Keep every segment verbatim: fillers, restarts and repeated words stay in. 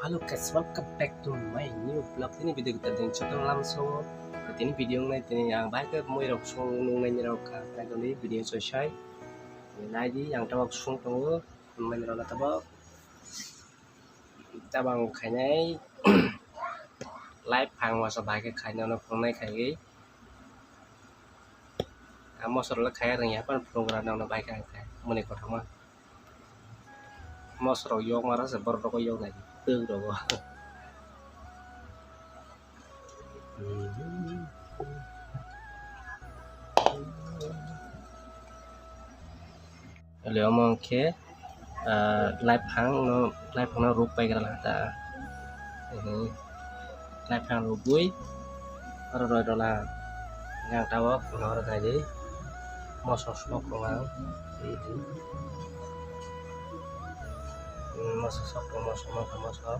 Hello guys, welcome back to my new vlog. Tini video kita ding chotong lam so. Tini video ngai tini ang bai ke moi rok song nung nai rok ka. Nai tini video choi sai. Nai di ang tabok song tongo. Mai rok na tabok. Tabang khainai. Live phang wasa bai ke khainai no phungnai khai. Ang mosor le khaya rwngya, phano phunukra nangno bai kha khai mwnwi kothoma. Mosor rok yok mara se borok rok yok nai twk rogo. Ele omo hwnkhe, ah, laiphang no, laiphang no ruk paigra lang ta. Ehe, laiphang rubui, oro roi rola. Yang tabok, oro nai di. Moso sok rok ang. Ehe. Hmm, moso sok rok, moso, moso, moso.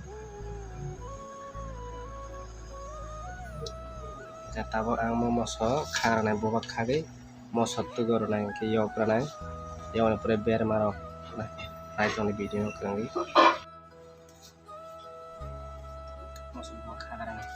Tabok ang mo moso kha rwnai, boba khagwi. Moso twk rwnai hwnkhe yok rwnai. Yokni pore berma rok nai tongni video no kwrwngwi. Moso bo kha rwnai.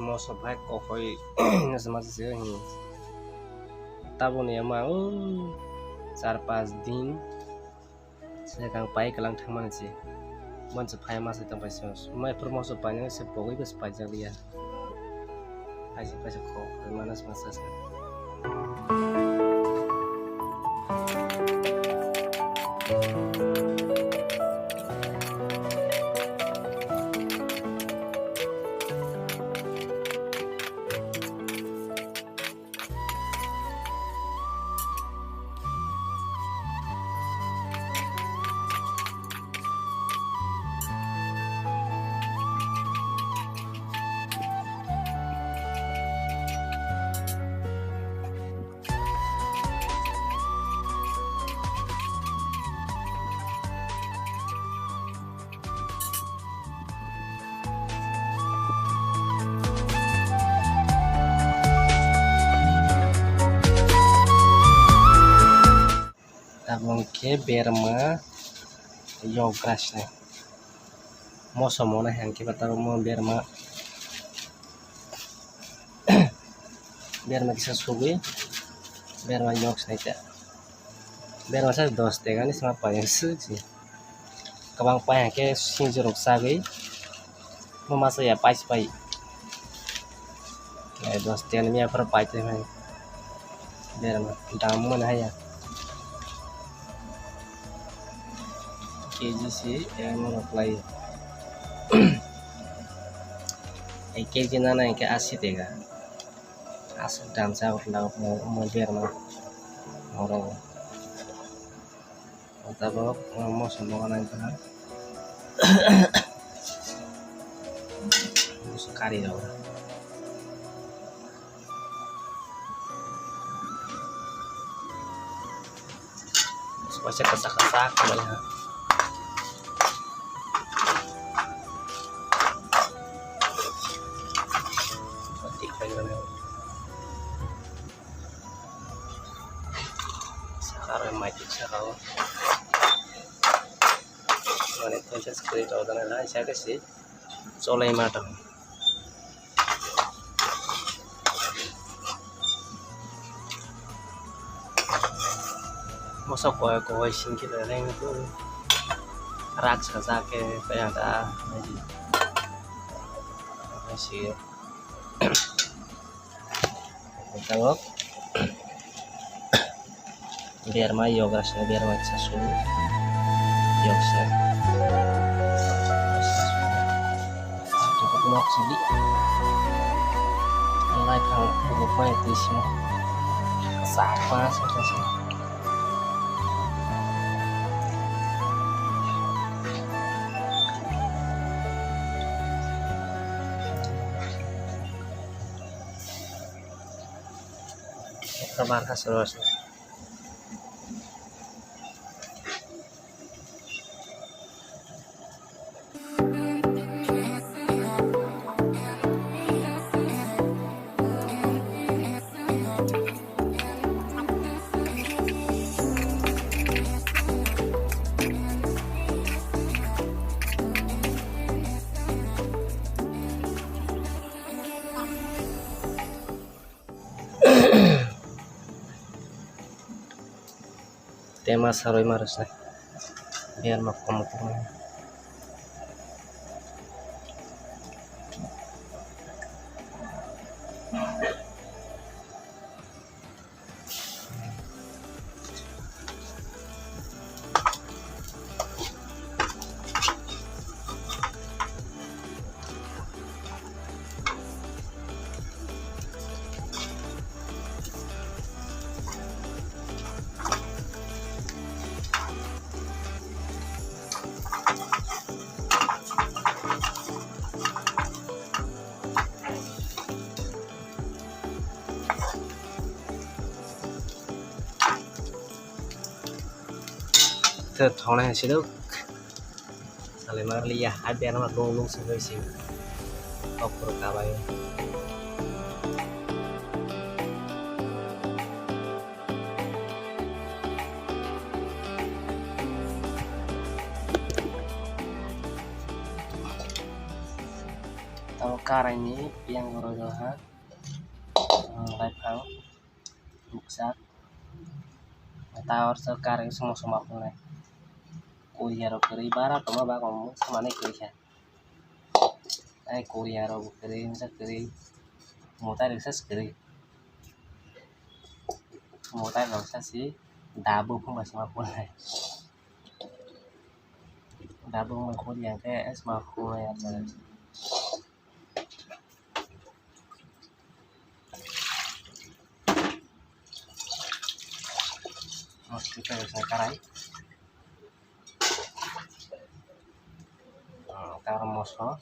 Moso bai kokoi nasa masa se taboni ama o char pas din. Sini kang pai kalang thangmani se. Mansa phai masa tang pai se. Mai phuru moso painani se pogwi bwsa paijak liya. Paisa paisa kho, manas masa se. Tabuk khe berma yograsni. Moso mona hwnkhe tabuk mo berma. Berma kisa sugwi berma yok sai ta. Berma sa dos tegani sima pai suk si. Kwbang pai hwnkhe sinjwrok chagwi mo masa ya paisi pai. Eh, dos tegani miya phuru pai tongmani. Berma dam mano haya. K G si, eh, mano kwlai. Eh, K G nana hwnkhe asi tega. Aswk dam sa oro mo, mo berma. Oro. Tabok, uh, moso moga nang kha. Moso kari rok. Moso kaisa kasa kasa khamani ha. Tik khairok. Saka aro mai tik saka o. Mane process kwrwi tong jana hai saka se cholai ma tong. Moso koi koi singkhe reng tu rak sajak khe kaya ta. Hai si. Tabok berma yoga se berma kisa sulu yok se. Cukup nok sidi. Lai phang rukmai twi simo. Chakma se twi simo. Kabar ka soro se. Tema saroi ma rwsai. Biyan ma kom kom. Te thongnai hai silo. Salai mar liya, hai biyan ma lung lung sing sing. Tok puro kabai. Tamo karai ni yang goro ha. Lai phang. Bukchak. Ta orsa kar songma songma phunai. Korea rok kwrwi bara tongma bagwi samani kwrwi kha. Ai Korea rok kwrwi wngsa kwrwi. Mwtai rwksa se kwrwi. Mwtai rwksa se da buphang bai songma phunai. Da buphang bai khuri yang khe songma phunai. Mosla karai. Ah, karai mosla.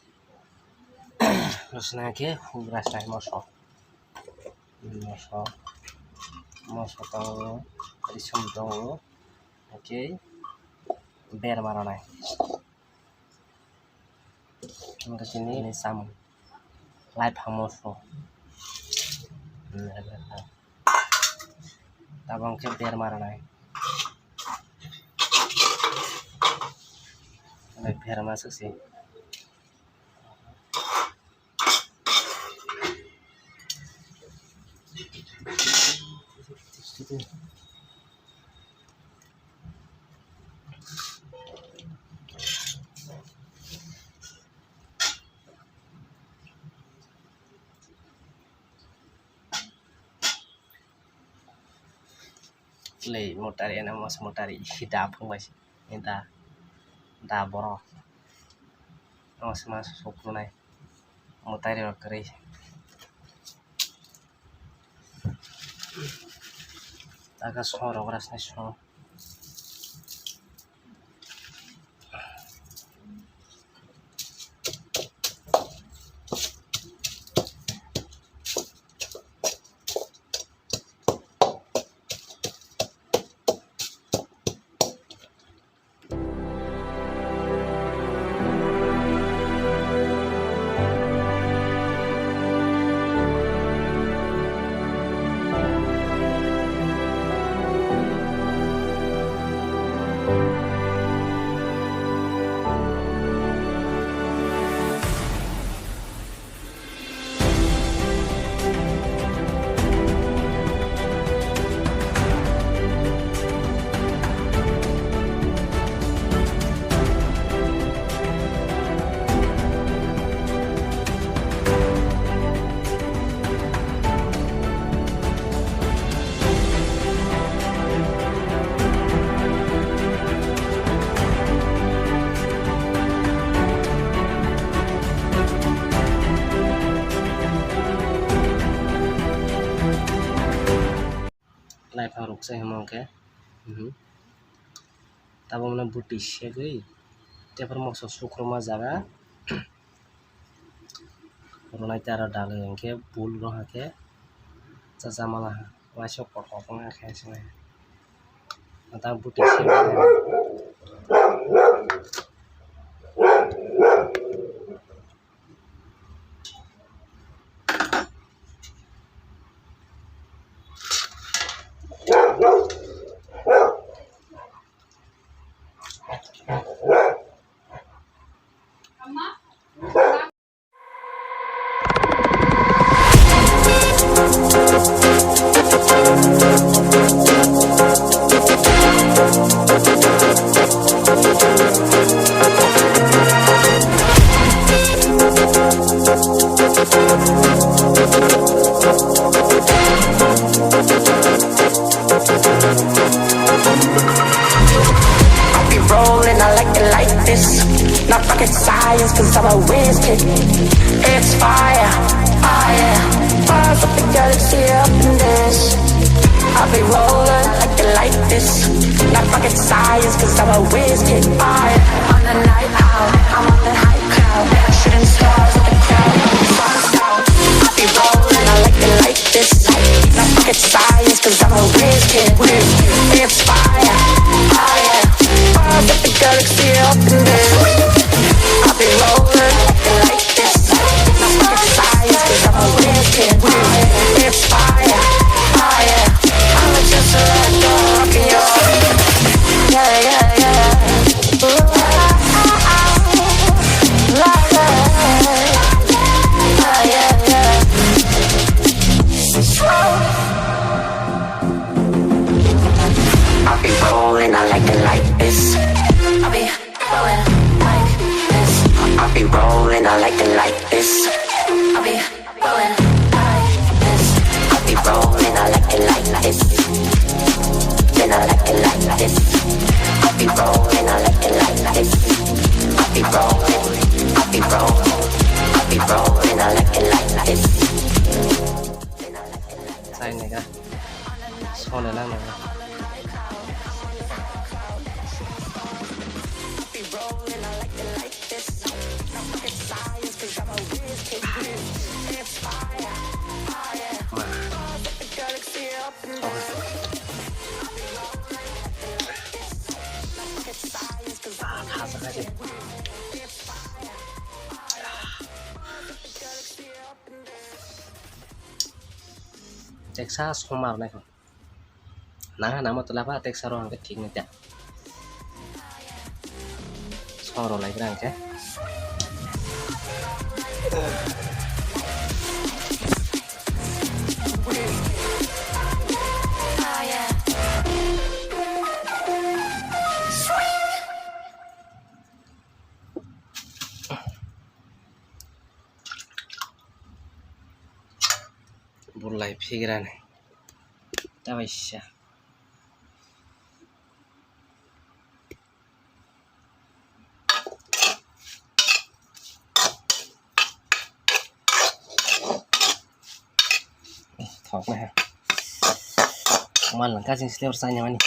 Rwsna khe hugra sai mosla. Mosla. Mosla tongo, risum tongo. Okay. Berma rwnai. Wngkha chini, chini samung. Lai phang mosla. Hmm, lai phang. Tabang khe berma rwnai. Lai berma swk se. Lei motari ena mos motari isi da phung bai si da da borok mos ma sok nai motari rok kwrwi. Taka song rok rwsnai song. Laiphang ruksa himo hwnkhe, mhm. Tabukno bwtwi segwi tei moso sukruma jaga rwnaitwi aro dalwi hwnkhe bul rw hakhe chajak mala ha. Waisa kothok wngkha khe se. Ata bwtwi se. I'll be rolling, I like it like this. Not rocket science, cause I'm a whiz kid. It's fire, fire. Fires up the galaxy up in this. I'll be rolling, I like it like this. Not rocket science, cause I'm a whiz kid. Fire. On the night out, I'm on the high cloud. Shooting stars at the crowd. I'll be rolling, I like it like this. Not rocket science, cause I'm a whiz kid. Whiz. It's fire, fire. Fires up the galaxy up in this. I'll be rolling like this. Not rocket science, cause I'm a whiz kid. Whiz. It's fire, fire. I'm a just like a rocket. Yeah, yeah, yeah. Ooh, ah, ah, ah. La, la. Ah, yeah, yeah. I'll be rolling, I like it like this. I'll be rolling like this. I'll be rolling, I like it like this. I'll be rolling like this. I'll be rolling, I like it like this. Then I like it like this. I'll be rolling, I like it like this. I'll be rolling, I'll be rolling, I'll be rolling, I like it like this. Then I like it like this. Chai nega. Sone lang nega. Teksa somar naikho. Nang ha nangma tola pha teksa rw hwnkhe thik nai ta. Song rw lai gra hwnkhe. Bwrwlai phigrani tabaisa. Thok nai ha. Mal langka sing sliver sanya mani.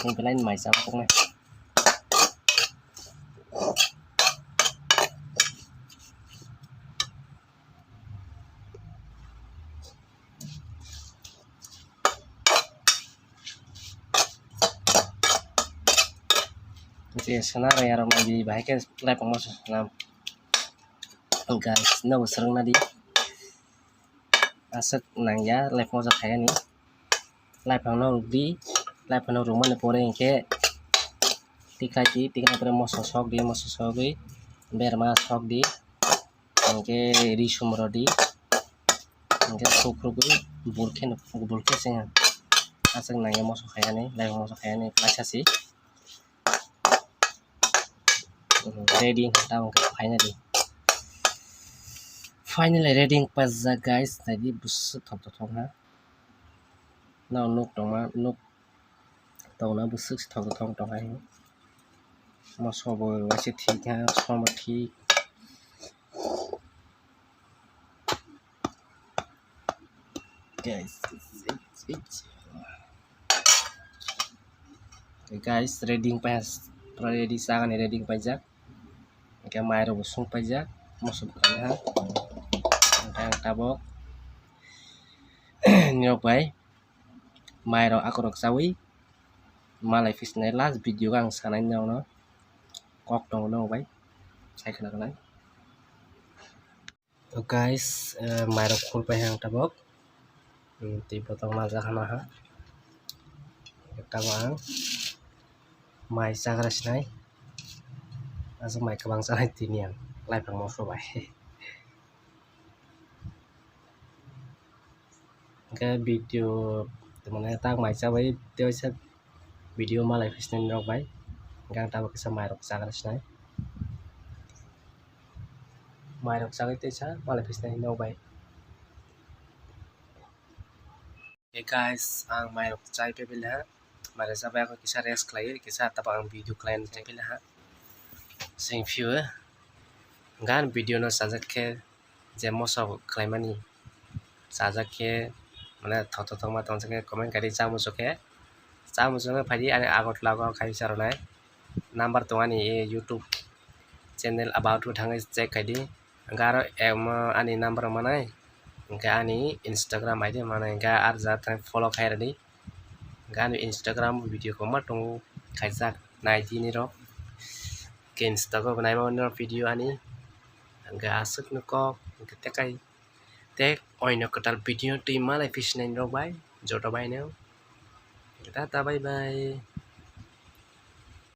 Ini pelain mai sama kok nai. Je sana raya rok nai di bahai khe lai pangma sana. Guys, no swrwng na di. Aswk nangya lai pangma khaiyani. Laiphang no rwdi, laiphang no rwmani pore hinkhe tikhlai di, tikhlai pore moso sok di, moso sogwi berma sok di, hinkhe ri sumro di, hinkhe sukrubwi bulkhe, bulkhe se aswk nangya moso khaiyani, laiphang moso khaiyani klaisa si. Ready wngkha tabuk khe finally. Finally ready wngpajak guys, naidi bwswk thok thok thok ha. Nang nuk tongma, nuk tongna bwswk se thok thok tong hai. Moso bo waisa thik ha, som bo thik. Guys, ready wng paijak, pura ready chagani ready wng paijak. Hingke mairok bo sung paijak, moso bo kaiha. Hingke ang tabok nirok bai mairok akorok chawi malai phisnai last video o ang sanai nono kok tongo nono bai sai khna rwnai. To guys, eh, mairok khul paikha ang tabok. Hmm, tei botol maljak hana ha. Tabok ang mai chagra sinai. Aswk mai kwbang chanai tini ang laipang moso bai. Hingke video mane tak mai chabai tei waisa video malai phisnai norok bai. Hingke ang tabok kisa mairok chagra sinai. Mairok chagwi teisa malai phisnai norok bai. Hey guys, ang mairok chai pebela. Mairok chabai ako kisa rest khlai, kisa tabok ang video khlai chai pebela ha. Sing phiyo. Gan video no sajak khe je moso khlaimani. Sajak khe mane thotho thokma tongsa khe comment kari chamuchuk khe. Chamuchuk khe phaidi ani Agartala o khai charonai. Number tong ani YouTube channel about to thangwi check khaidi. Hingke aro em, ani number rok manai, hingke ani Instagram I D manai, hingke ar jat follow khai rwdi. Hingke ani Instagram video koma tongo, khaijak nai di nirok. Hingke Instagram bo naima nirok video ani, hingke aswk no kok, hingke tekai, tek oino kwtal video twi malai phisnai nirok bai, joto bai no. Tata bye bye.